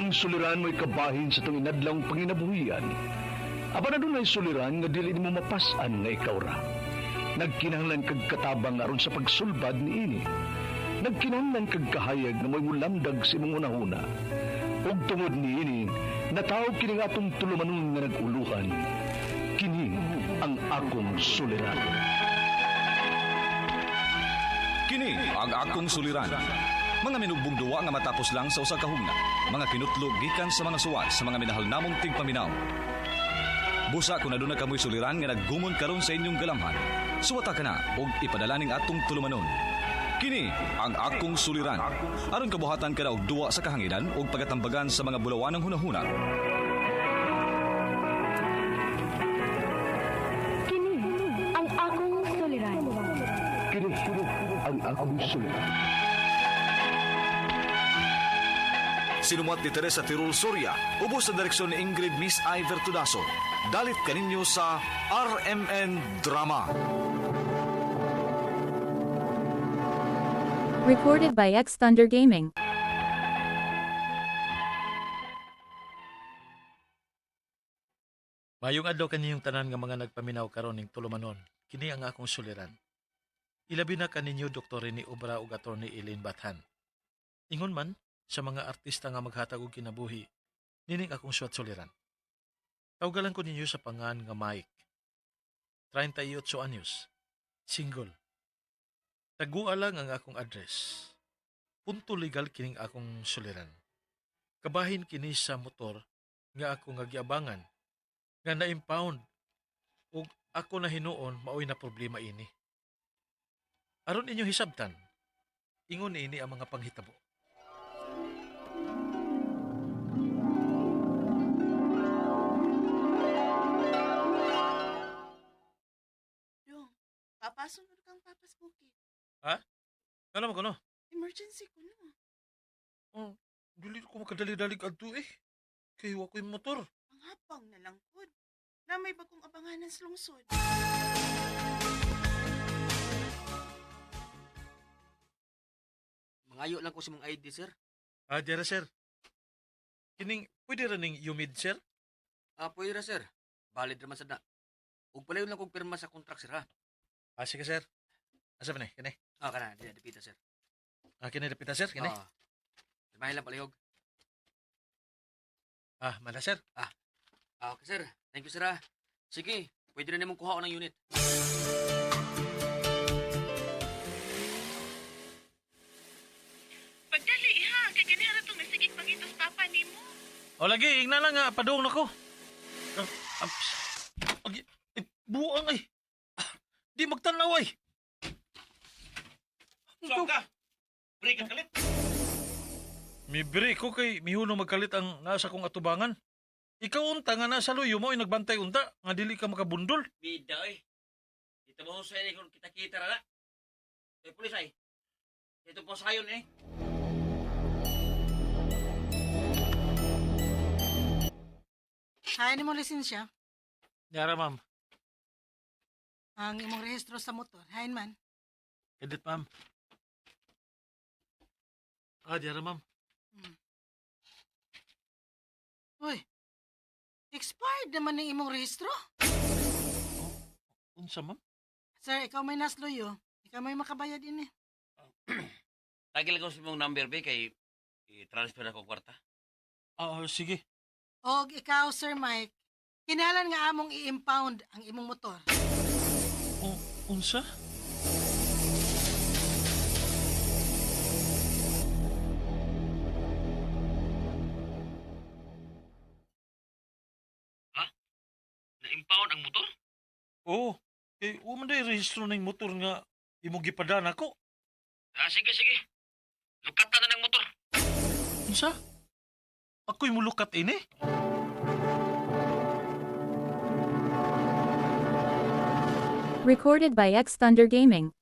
Kining suliran mo'y kabahin sa itong inadlawng panginabuhian. Apan adunay suliran nga dili nimo mapas-an nga ikaw ra. Nagkinahanglan kag katabang aron sa pagsulbad niini. Nagkinahanglan kag kahayag nga mo'y mulamdag sa imong hunahuna. Ug tungod niini, natawag kini nga atong tulumanon nga nag-uluhan. Kini ang akong suliran. Kini ang akong suliran. Mga minugbong duwa nga matapos lang sa usa ka hugna. Mga kinutlo gikan sa mga suwat sa mga minahal namong tigpaminaw. Busa kung aduna kamoy suliran nga naggumon karon sa inyong galamhan. Suwata ka na og ipadala ning atong tulumanon. Kini ang akong suliran. Aron kabuhatan ka na og duwa sa kahanginan og pagatambagan sa mga bulawanang hunahuna. Kini ang akong suliran. Kini ang akong suliran. Sinumat ni Teresa Tirul Soria, ubos sa direksyon ni Ingrid Miss I. Vertudaso. Dalit kaninyo sa RMN Drama. Recorded by X Thunder Gaming. Mayong adlaw kaniyong tanan nga mga nagpaminaw karon ning tulumanon. Kini ang akong suliran. Ilabi na kaninyo Dr. Rene Obra ug Attorney Elaine Bathan. Ingon man sa mga artista nga maghatag og kinabuhi, nining akong suwat suliran. Tawgalan ko ninyo sa pangan nga Mike. 38 anyos. Single. Tagua lang ang akong address. Punto legal kining akong suliran. Kabahin kini sa motor nga ako nga giabangan nga na-impound ug ako na hinuon maoy na problema ini. Aron inyong hisabtan, ingon ini ang mga panghitabo. Dong, papasunod kang papas bukid. Alam mo kuno? Emergency ko no. Oh, dili ko makadali-dalig adto eh. Kay wa ko'y motor. Ang hapang na lang pod. Na may bagong abanganan sa lungsod. Mangayo lang ko sa mong ID, sir. Ah, dira sir. Kining pwede ra ning umid sir? Ah, pwede ra, sir. Valid ra man sad na. Ug palayon lang kog pirma sa contract, sir, ha? Ah, sige sir. Asa ba ni? Kini. Ah, kana, di na dipita, sir. Ah, kini dapita sir, kini. Ah. Pirmahin lang palihog. Ah, mala sir. Ah, okay, sir. Thank you, sir, ha. Sige, pwede na nimong kuha ng unit. Pagdali ha, kay ganiha ra tong nasigig pangitos papa nimo. O lagi, ingna lang nga, padung na ko. Ah, ah, agi, eh, buang ay. Ah, di magtanaw ay. Suwag ka! Break ka kalit! Mi break ko kay mihuno magkalit ang nasa kong atubangan. Ikaw unta nga nasa luyo mo ay nagbantay unta nga dili ka makabundol. Bida oy. Dito mo sa kung kita-kita ra na. Eh, pulis ay. Dito po sayon eh. Hain mo lisensya, Yara ma'am. ang imong rehistro sa motor. Hain man. Edit ma'am. Ah, diara ma'am. Uy, expired naman ang imong rehistro. Unsa ma'am? Sir, ikaw may nasluyo. Ikaw may makabayad ini. Tagil ko sa mong number be kay i-transfer ako kwarta. Ah, sige. Og ikaw, Sir Mike, kinahanglan nga among i-impound ang imong motor. O, unsa? Na-impound ang motor? Oo. Kay wa man day rehistro ning motor nga imong gipadana ko. Ah, sige, sige. Lukatan na ng motor. Unsa? Ako'y mulukat ini? Recorded by X Thunder Gaming.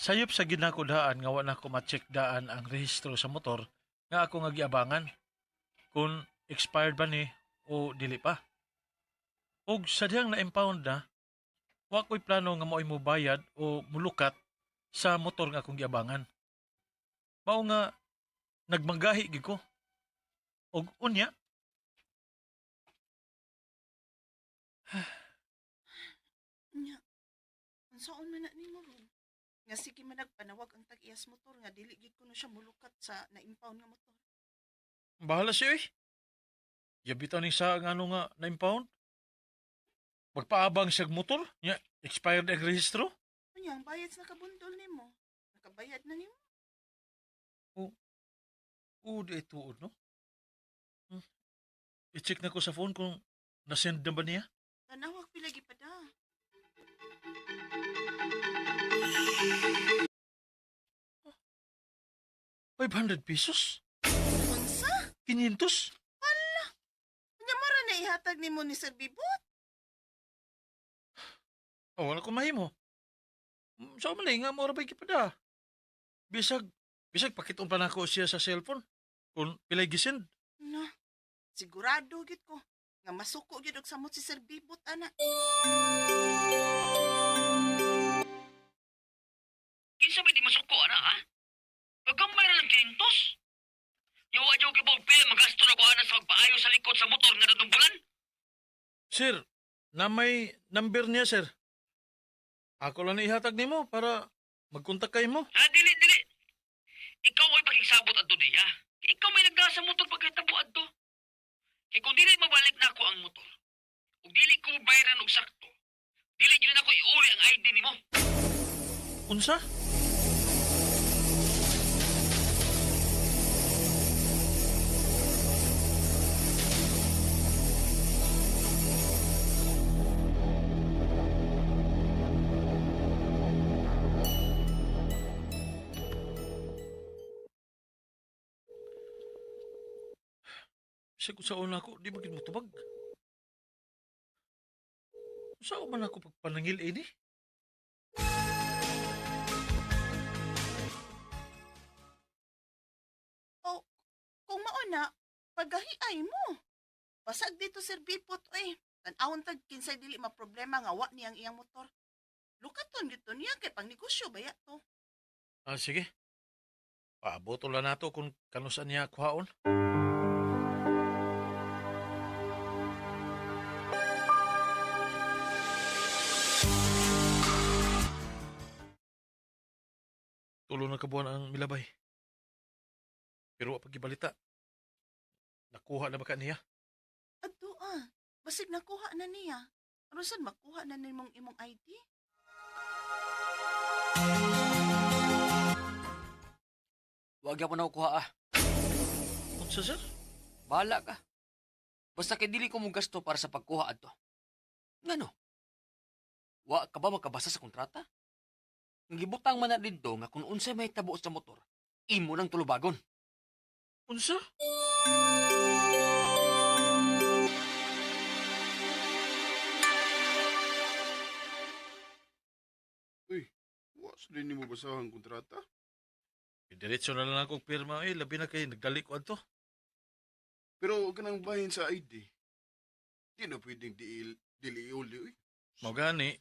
Sayop sa ginakudhaan nga wa na ko ma-check daan ang rehistro sa motor nga ako nga giabangan kung expired ba ni o dili pa. Og sa dihang na-impound na, wa ko'y plano nga mao'y mubayad o mulukat sa motor nga akong giabangan. Mao nga nagmanggahi gid ko. Og unya, Nya. Unsaon man na nimo ron? Nga sige man nagpanawag ang tag-iyas motor nga dili gid kuno siya mulukat sa na-impound nga motor. bahala siya eh. Yabitan ni sa nga ano nga na-impound. Magpaabang siyag motor, nya expired ang rehistro. Unya ang bayad sa nakabundol nimo. Nakabayad na nimo. Oo, di ay tuod, no? Hmm. I-check na ko sa phone kung nasend na ba niya. Tanawag pila gipada. Oh, 500 pesos? Unsa? 500? Unya mara na ihatag nimo ni Sir Bibot? Oh, wala ko mahimo. Sa man nga, mura ba'y kipada? Bisag, bisag pakiton pa na ako siya sa cellphone. Kung pilay gisend. Na. Sigurado gid ko nga masuko gid og samot si Sir Bibot ana. Kinsa may di masuko ana ha? Pagkamay ra lang kinintos. Yawa jaw kay Bog Pia, magasto na ko ana sa pagpaayo sa likod sa motor nga nadumbulan. Sir, na may number niya, sir. Ako lang ihatag nimo para magkontak kay mo. Ha, dili, dili. Ikaw ay pakigsabot adto diya. Ikaw may nagdala sa motor pagkatabo adto. Kay kung dili mabalik na ako ang motor, ug dili ko bayaran og sakto, dili gyud nako iuli ang ID nimo. Unsa? Siya kung sa una ko, di ba gid mo tubag? Saan man ako pagpanangil ini? O kung mao na, pagahiay mo. Basag dito Sir Bipot oy. Tan-awon tag kinsay dili maproblema nga wa niyang iyang motor. Lukaton gito niya kay pangnegosyo baya to. Ah, sige. Paabot lang nato kung kanusan niya kuhaon. Tulo na kabuan ang milabay. Pero wa pagibalita. Nakuha na ba ka niya? Adto ah, basig nakuha na niya. Aron sad makuha na nimong imong ID? Wa gyapon ako kuha ah. Unsa, sir? Bahala ka. Basta kay dili ko mo gasto para sa pagkuha adto. Ngano? Wa ka ba makabasa sa kontrata? Ang gibutang man na didto nga kung unsay may tabo sa motor, imo nang tulubagon. Unsa? Uy, wa sa din nimo basahan ang kontrata? Diretso na lang akong pirma eh. Labi na kay nagdali ko adto. Pero kanang bahin sa ID. Di na pwedeng dili iuli uy. Mao gani.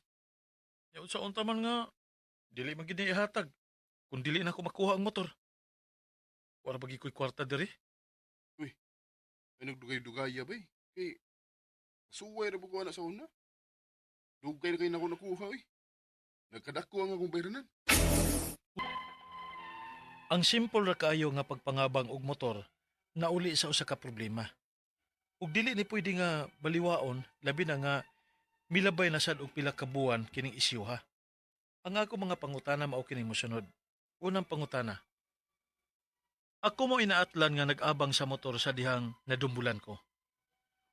Ya unsa unta man nga dili man gid niya ihatag. Kung dili na ako makuha ang motor. Wala bagi ko'y kwarta diri. Ay nagdugay-dugaya ba eh. Kay suway ra ko ana sa una. Dugay na kay nako nakuha uy. Nagkadako ang akong bayranan. Ang simple ra kaayo nga pagpangabang og motor nauli sa usa ka problema. Ug dili ni pwede nga baliwaon labi na nga milabay na sad og pila ka buwan kining isyuha. Ang ako mga pangutana mao kining mosunod. Unang pangutana. Ako mo inaatlan nga nag-abang sa motor sa dihang nadumbulan ko.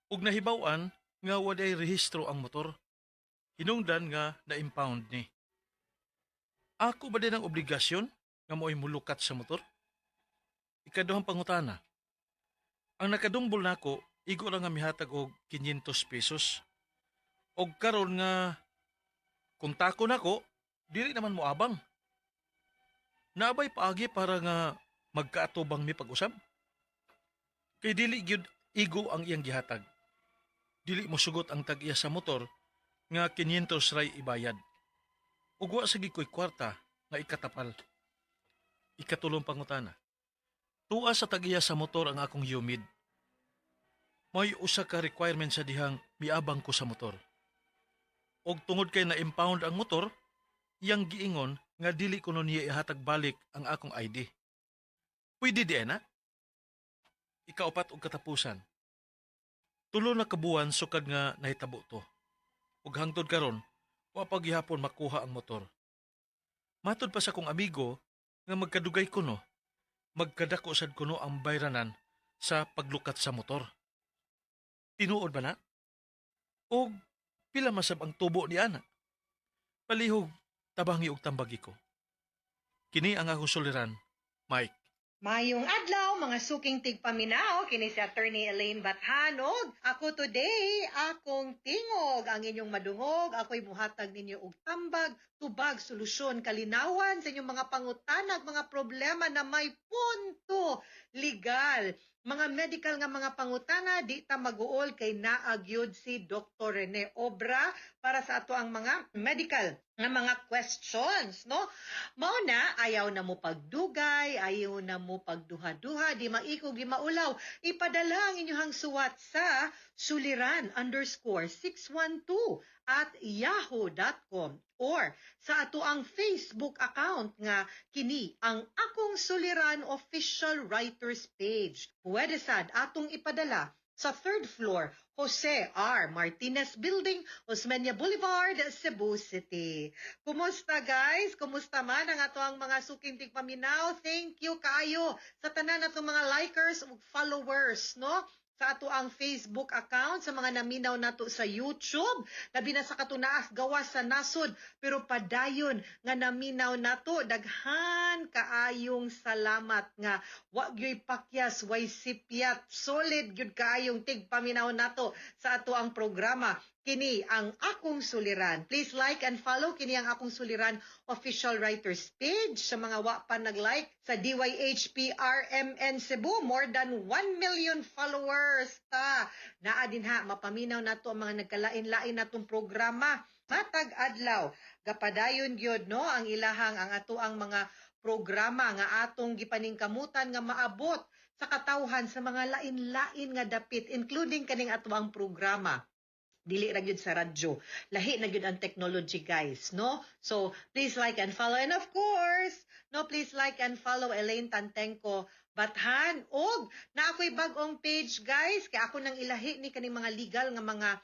Ug nahibaw-an nga walay rehistro ang motor. Hinungdan nga na-impound ni. Ako ba din ang obligasyon nga mo'y mulukat sa motor? Ikaduhang pangutana. Ang nakadumbol nako, igo lang nga mihatag og 500 pesos. Og karon nga kontako nako, dili naman mo abang. Naabay paagi para nga magkaatubang mi pag-usab. Kay dili gyud igo ang iyang gihatag. Dili mo sugot ang tag-iya sa motor nga 500 ray ibayad. Ug wa sa ko'y kwarta nga ikatapal. Ikatulong pangutana. Tuwa sa tag-iya sa motor ang akong UMID. May usa ka requirement sa dihang miabang ko sa motor. Og tungod kay na-impound ang motor, iyang giingon nga dili kuno niya ihatag balik ang akong ID. Pwede di na? Ikaupat og katapusan. 3 na kabuwan sukad nga nahitabo to. Ug hangtod karon, wa pa gihapon makuha ang motor. Matod pa sa kong amigo nga magkadugay kuno, magkadako sad kuno ang bayranan sa paglukat sa motor. Tinuod ba na? Og pila masab ang tubo ni ana? Palihog tabangi og tambagi ko. Kini ang akong suliran, Mike. Mayong adlaw, mga suking tigpaminaw, kini si Attorney Elaine Bathanog. Ako today, akong tingog ang inyong madungog. Ako'y muhatag ninyo og tambag, tubag, solusyon, kalinawan sa inyong mga pangutanag, mga problema na may punto legal. Mga medical nga mga pangutana, di ta maguol kay naagyod si Dr. Rene Obra para sa ato ang mga medical nga mga questions, no? Mao na, ayaw na mo pagdugay, ayaw na mo pagduha-duha, di maikog, di maulaw. Ipadala ang inyong suwat sa suliran_612@yahoo.com or sa ato ang Facebook account nga kini ang Akong Suliran Official Writers Page. Pwede sad atong ipadala sa third floor, Jose R. Martinez Building, Osmeña Boulevard, Cebu City. Kumusta, guys? Kumusta man ang ato ang mga suking tigpaminaw? Thank you kaayo sa tanan atong mga likers ug followers, no? Sa ato ang Facebook account, sa mga naminaw nato sa YouTube, labi na sa katunaas gawas sa nasod, pero padayon nga naminaw nato, daghan kaayong salamat nga wa gyoy pakyas, way sipyat, solid gyud kaayong tigpaminaw nato sa ato ang programa. Kini ang Akong Suliran. Please like and follow kini ang Akong Suliran Official Writers Page. Sa mga wa pa nag-like sa DYHPRMN Cebu, more than 1 million followers ta. Naa din ha, mapaminaw nato ang mga nagkalain-lain natong programa. Matag adlaw, gapadayon gyud, no, ang ilahang ang ato ang mga programa nga atong gipaningkamutan nga maabot sa katawhan sa mga lain-lain nga dapit, including kaning ato ang programa. Dili ra gyud sa radyo. Lahi na gyud ang technology, guys, no? So, please like and follow. And of course, no, please like and follow Elaine Tantengco Bathan. Og na ako'y bag-ong page, guys, kay ako nang ilahi ni kaning mga legal nga mga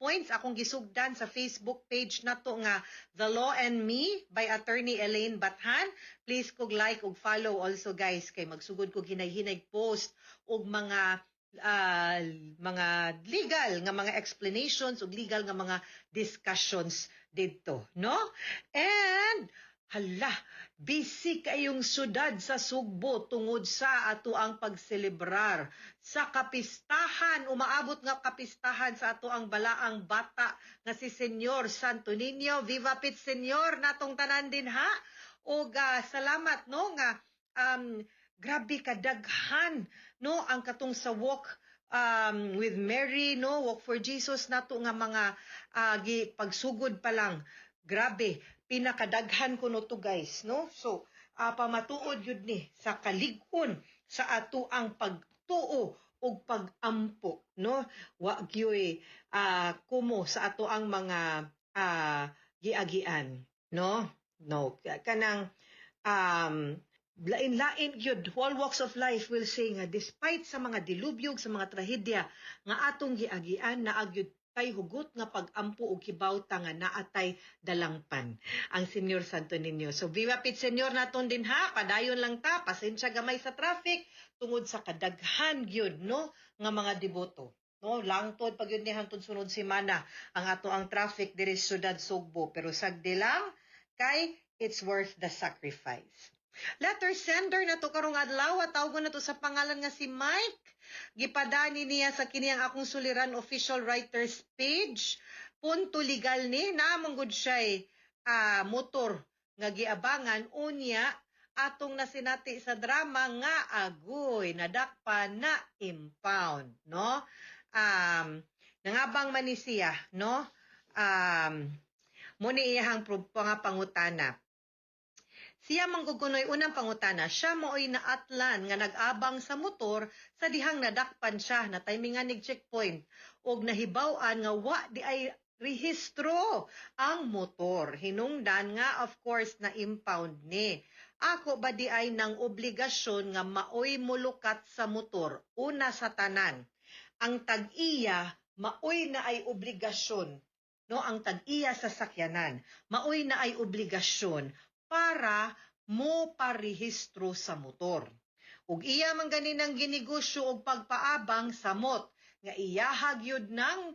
points akong gisugdan sa Facebook page nato nga The Law and Me by Attorney Elaine Bathan. Please kog like ug follow also, guys, kay magsugod kog hinay-hinay post og mga legal nga mga explanations ug legal nga mga discussions didto, no? And hala, busy kayong syudad sa Sugbo tungod sa ato ang pagselebrar sa kapistahan, umaabot nga kapistahan sa ato ang balaang bata nga si Senyor Santo Niño. Viva Pit Senyor natong tanan din ha. Og salamat, no, nga grabe kadaghan, no, ang katong sa Walk with Mary, no, Walk for Jesus nato nga mga gi pagsugod pa lang, grabe pinakadaghan kuno to, guys, no? So pamatuod yun ni sa kalig-on sa ato ang pagtuo ug pagampo, no? Wa gyoy kumo sa ato ang mga giagian, no? Kanang lain-lain gyud, all walks of life will say nga despite sa mga dilubyog, sa mga trahedya nga atong giagian, naa gyud tay hugot nga pag-ampo ug kibaw ta nga naatay dalangpan ang Senyor Santo Niño. So viva Pit Senyor naton din ha, padayon lang ta, pasensya gamay sa traffic tungod sa kadaghan gyud, no, nga mga deboto. No, langtod pag yun ni hangtod sunod semana ang ato ang traffic diri sa syudad Sugbo, pero sagdi lang kay it's worth the sacrifice. Letter sender na to karong adlaw, tawgon na to sa pangalan nga si Mike. Gipadani niya sa kini ang Akong Suliran Official Writers Page. Punto legal ni naamong gud siya motor nga giabangan unya atong nasinati sa drama nga agoy nadakpan na impound, no? Nangabang man ni siya, no? Mo ni iyahang mga pangutana. Siya manggugunoy unang pangutana, siya maoy naatlan nga nag-abang sa motor sa dihang nadakpan siya na timingan nig checkpoint og nahibaw-an nga wa di ay rehistro ang motor. Hinungdan nga, of course, na impound ni. Ako ba di ay nang obligasyon nga maoy mulukat sa motor? Una sa tanan, ang tag-iya maoy na ay obligasyon, no? Ang tag-iya sa sakyanan maoy na ay obligasyon para mo parehistro sa motor. Ug iya man ganinang ginegosyo og pagpaabang samot nga iyahag yun ng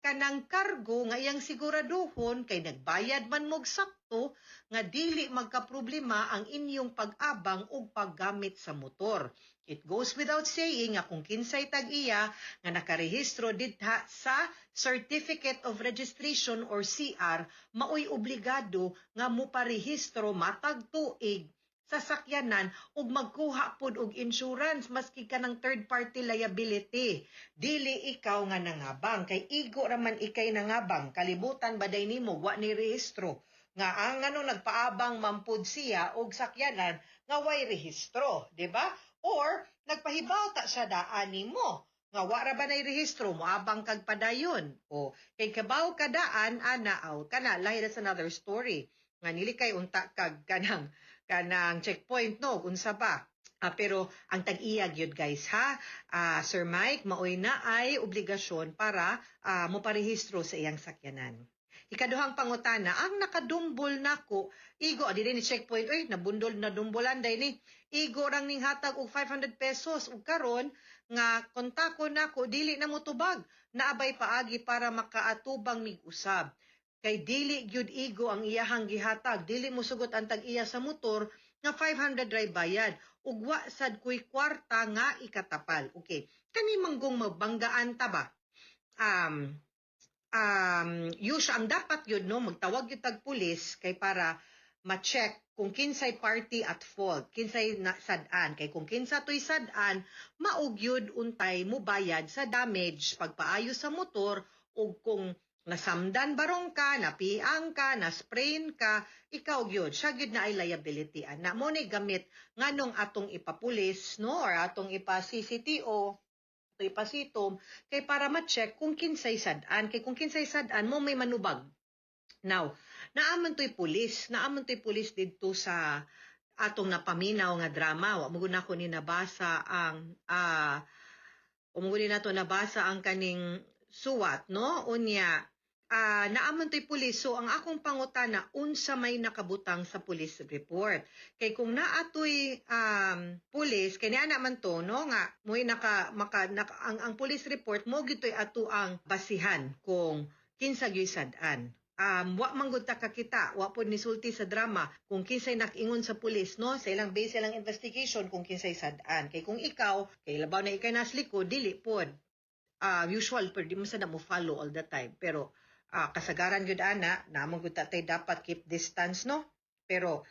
kanang kargo nga iyang siguraduhon kay nagbayad man mog sakto nga dili magkaproblema ang inyong pag-abang ug paggamit sa motor. It goes without saying nga kung kinsay tag-iya nga nakarehistro didha sa Certificate of Registration or CR, maoy obligado nga moparehistro matag tuig sa sakyanan ug magkuha pod og insurance maski kanang third party liability. Dili ikaw nga nangabang kay igo ra man ikay nangabang, kalibutan baday nimo wa ni rehistro nga ang ano nagpaabang man pud siya og sakyanan nga way rehistro, di ba? Or nagpahibaw ta siya daan nimo nga wa ra ba nay rehistro, moabang kag padayon o kay kabaw ka daan ana aw kana lahi, that's another story nga nilikay unta kag kanang checkpoint, no, unsa pa. Pero ang tag-iya gyud, guys, ha, Sir Mike, maoy na ay obligasyon para moparehistro sa iyang sakyanan. Ikaduhang pangutana, ang nakadumbol nako, igo dili ni checkpoint oy, nabundol na dumbolan day ni. Igo rang ning hatag og 500 pesos ug karon nga kontako nako dili na motubag. Naabay paagi para makaatubang mig usab? Kay dili gyud igo ang iyahang gihatag, dili mosugot ang tag-iya sa motor nga 500 ray bayad ug wa sad kuy kwarta nga ikatapal. Okay, kani manggong mabanggaan ta ba? Usually, ang dapat yun, no, magtawag yung tag pulis kay para ma-check kung kinsay party at fault, kinsay na sad-an. Kay kung kinsa to'y sad-an, maugyod untay mo bayad sa damage, pagpaayos sa motor, ug kung nasamdan barong ka, napiang ka, na-sprain ka, ikaw gyud, siya gyud na ay liability. Ana mo ni gamit nganong atong ipapulis, no, or atong ipa CCTO, ato ipasitom, kay para ma-check kung kinsay sad-an. Kay kung kinsay sad-an mo may manubag. Now, naaman to'y pulis didto sa atong napaminaw nga drama. Wa mo gud nako ni nabasa ang wa mo gud ni nato nabasa ang kaning suwat, no? Unya, naaman to'y pulis. So, ang akong pangutana, unsa may nakabutang sa police report? Kay kung naatoy pulis, kay niya naman to, no, nga, mo'y naka, maka, naka, ang police report, mo gito'y ato ang basihan kung kinsa gyud sad-an. Wa man gud ta kakita, wa pod nisulti sa drama kung kinsay nakingon sa pulis, no, sa ilang base ilang investigation kung kinsay sad-an. Kay kung ikaw, kay labaw na ikay nas likod, dili pod. Usual, pero di mo sa na mo follow all the time. Pero kasagaran gyud ana, namang gud ta tay dapat keep distance, no? Pero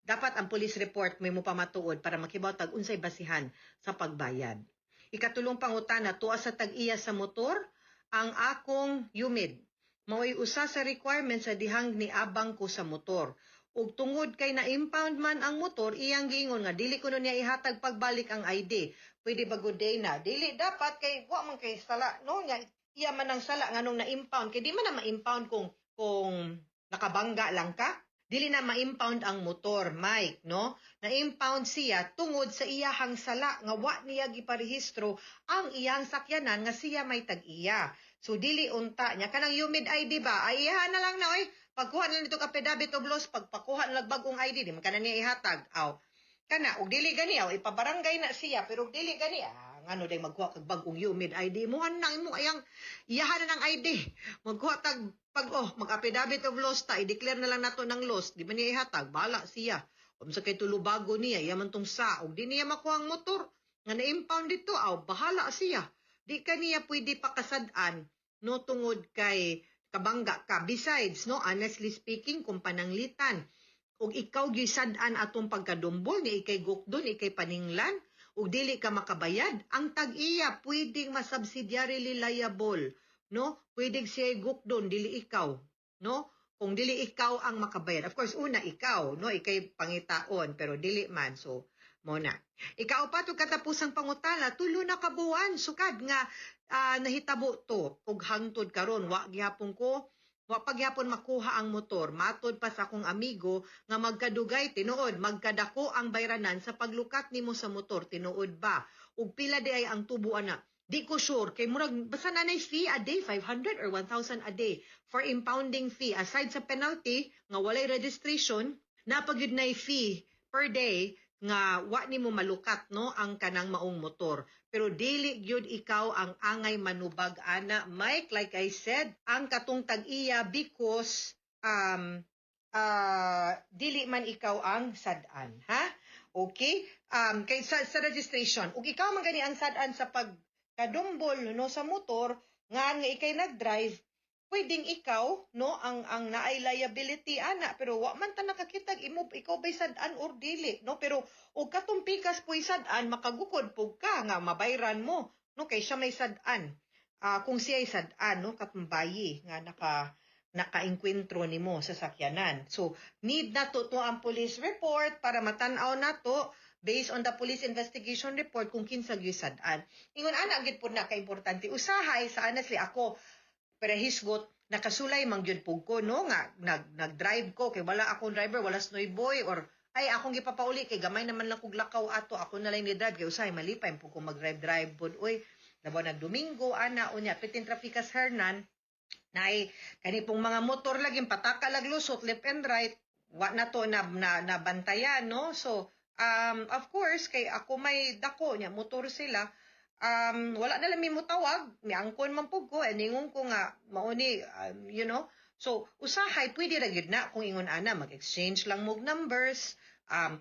dapat ang police report may mo pamatuod para makibaw tag unsay basihan sa pagbayad. Ikatulong pangutana, tuwa sa tag-iya sa motor, ang akong UMID. Mao'y usa sa requirement sa dihang niabang ko sa motor. Ug tungod kay na-impound man ang motor, iyang giingon nga dili kuno niya ihatag pagbalik ang ID. Pwede ba good day na? Dili dapat kay wa man kay sala, no, nya iya man ang sala nganong na-impound kay di man na ma-impound kung nakabangga lang ka. Dili na ma-impound ang motor, Mike, no? Na-impound siya tungod sa iyahang sala nga wa niya giparehistro ang iyang sakyanan nga siya may tag-iya. So dili unta niya kanang UMID ID ba? Ay iyahan na lang na oy. Pagkuha na nito affidavit of loss, pagpakuha na lang bagong ID, di man kana niya ihatag. Aw. Kana og dili gani aw ipabarangay na siya pero og dili gani ngano day magkuha kag bagong UMID ID mo nang imo ayang iyahan na ng ID. Magkuha tag pag oh mag affidavit of loss ta, i-declare na lang nato ng loss, di ba niya ihatag, bahala siya. Unsa kay tulubago niya, iya man tong sa og di niya makuha ang motor nga na-impound dito, aw bahala siya. Di ka niya pwede pakasad-an, no, tungod kay kabangga ka. Besides, no, honestly speaking, kung pananglitan ug ikaw gyud sad-an atong pagkadumbol ni ikay gukdon, ikay paninglan ug dili ka makabayad, ang tag-iya pwedeng masubsidiarily liable, no? Pwedeng siya gukdon, dili ikaw, no? Kung dili ikaw ang makabayad. Of course, una ikaw, no, ikay pangitaon, pero dili man, so mao na. Ikaupat ug katapusang pangutana, 3 na ka buwan sukad nga nahitabo to ug hangtod karon wa gihapon ko, wa pa gihapon makuha ang motor. Matod pa sa akong amigo nga magkadugay tinuod, magkadako ang bayranan sa paglukat nimo sa motor, tinuod ba? Ug pila di ay ang tubo ana? Di ko sure kay murag basta na nay fee a day, 500 or 1,000 a day for impounding fee aside sa penalty nga walay registration, naa pa gyud nay fee per day nga wa nimo malukat, no, ang kanang maong motor. Pero dili gyud ikaw ang angay manubag ana, Mike. Like I said, ang katong tag-iya, because dili man ikaw ang sad-an, ha? Okay, kay sa registration, ug ikaw man gani ang sad-an sa pagkadumbol, no, sa motor nga nga ikay nag-drive, pwedeng ikaw, no, ang naay liability ana, pero wa man ta nakakitag imo ikaw bay sad-an or dili, no? Pero og katong pikas po'y sad-an, makagukod pug ka nga mabayran mo, no, kay siya may sad-an. Kung siya ay sad-an, no, katong bayi nga nakaengkwentro nimo sa sakyanan. So need na to ang police report para matan-aw nato based on the police investigation report kung kinsa gyud sad-an. Ingon ana gyud pud na kaimportante. Usahay sa, honestly, ako pero hisgot nakasulay man gyud pug ko, no, nga nag-drive ko kay wala akong driver, wala snoy boy, or ay akong gipapauli kay gamay naman lang kog lakaw ato, ako na lang ni drive kay usahay malipay pug ko mag-drive drive pud oy, labaw nag Domingo ana. Unya pitin trafikas Hernan, naay kani pong mga motor lagi pataka lag lusot left and right, wa na to na nabantayan, no? So of course kay ako may dako nya motor sila, wala na lang mi motawag, miangkon man pug ko, eh, ningon ko nga mauni, you know. So usahay pwede ra gyud na kung ingon ana, mag-exchange lang mo og numbers,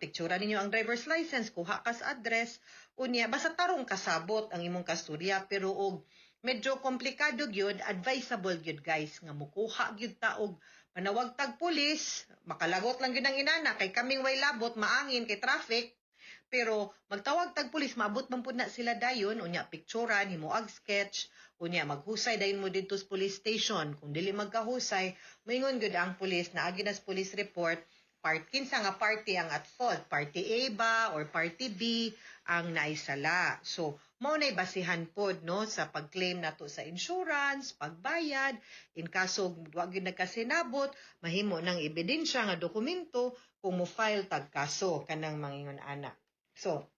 picture ninyo ang driver's license, kuha kas address, unya basta tarong kasabot ang imong kasturya. Pero og medyo komplikado gyud, advisable gyud, guys, nga mukuha gyud ta og manawag tag pulis. Makalagot lang gyud ang inana kay kaming way labot, maangin kay traffic. Pero magtawag tag pulis, maabot man pud na sila dayon, unya picturean, himuag sketch, unya maghusay dayon mo didto sa police station. Kung dili magkahusay, moingon gyud ang pulis, naagi na sa police report, part kinsa nga party ang at fault, party A ba or party B ang naisala. So, mao nay basihan pod, no, sa pag-claim nato sa insurance, pagbayad, in kaso wa gyud nagkasinabot, mahimo ng ebidensya nga dokumento kung mo file tag kaso kanang mangingon ana. So,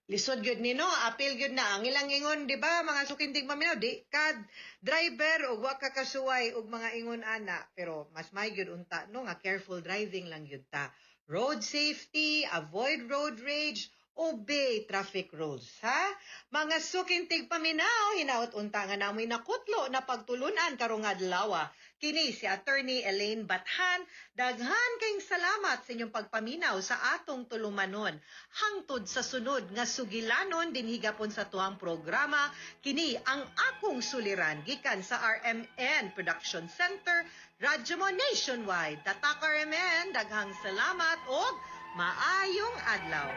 lisod gyud ni, no, apil gyud na ang ilang ingon, di ba, mga suking tigpaminaw, di ka driver ug wa ka kasuway og mga ingon ana, pero mas may gyud unta, no, nga careful driving lang gyud ta. Road safety, avoid road rage, obey traffic rules, ha? Mga suking tigpaminaw, hinaot unta nga namoy nakutlo na pagtulunan karong adlaw. Kini si Attorney Elaine Bathan. Daghan kayong salamat sa inyong pagpaminaw sa atong tulumanon. Hangtod sa sunod nga sugilanon dinhi gapon sa tuang programa, kini ang Akong Suliran gikan sa RMN Production Center, Radyo Mo Nationwide. Tatak RMN, daghang salamat og maayong adlaw.